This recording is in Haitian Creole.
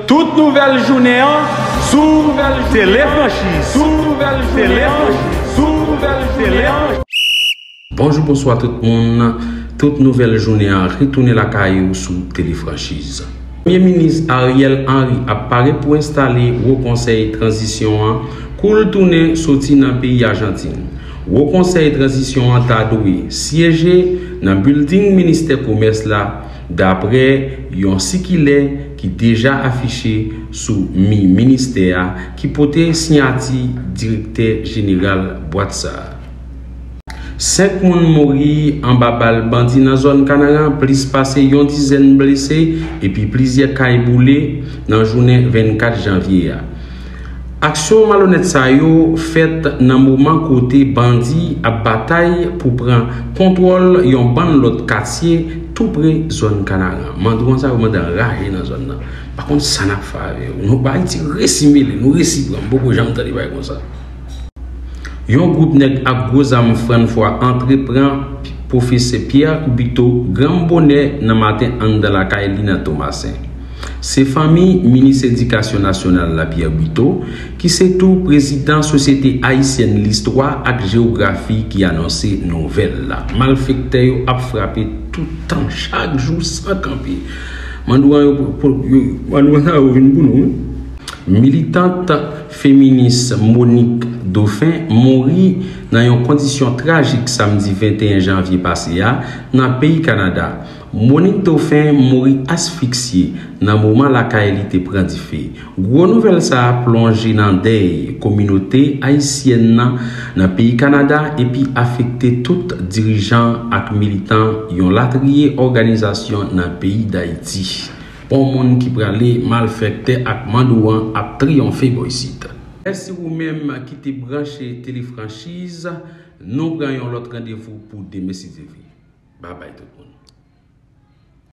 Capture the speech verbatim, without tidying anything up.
Tout nouvèl jounen an sou Tele Franchiz. Tout nouvèl jounen an sou Tele Franchiz. Bonjou, bonswa tout moun. Tout nouvèl jounen an retounen lakay ou sou Tele Franchiz. Premye Minis Ariel Henry ap pare pou enstale Wo Konsèy Tranzisyon an kou l tounen soti nan peyi Ajantin. Wo Konsèy Tranzisyon an ta dwe syeje nan bilding Ministè Komès la, dapre yon sikilè ki deja afiche sou mi ministè a, ki pote siyati direktè jeneral bwat sa a. Senk moun mouri anba bal bandi nan zòn Kanaran, plis pase yon dizèn blese, epi plizyè kay boule nan jounen vennkat janvye a. Aksyon malonèt sa yo fèt nan moman kote bandi ap batay pou pran kontwòl yon bann lòt katye tou pre zòn Kanaran. Mandouan sa yo mande anraje nan zòn nan. Pa konn sa n ap fè avè yo. Nou, Ayiti resi mele, nou resi pran. M poko janm tande bagay konsa. Yon gwoup nèg ak gwo zam fann fwa antre pran pwofesè Pierre Buteau granm bonè nan maten anndan lakay li nan Tomasen. Se fanmi minis edikasyon nasyonal la, Pierre Buteau, ki se tou prezidan Sosyete Ayisyèn Listwa ak Jewografi, ki anonse nouvèl la. Malfektè yo ap frape toutan, chak jou san kanpe. Mandouan yo, yo, mandouan sa yo vin pou nou, wi. Militant feminis Monique Dauphin mouri nan yon kondisyon trajik samdi venteyen janvye pase a nan peyi Kanada. Monique Dauphin mouri asfiksye nan moman lakay li te pran dife. Gwo nouvèl sa a plonje nan dèy kominote ayisyèn nan nan peyi Kanada epi afekte tout dirijan ak militan yon latriye òganizasyon nan peyi Dayiti. Bon, moun ki prale, malfektè ak mandouan ap triyonfe bò isit. Mèsi ou menm ki te branche Tele Franchiz. Nou pran yon lòt randevou pou demen si Dye vle. Babay tout moun.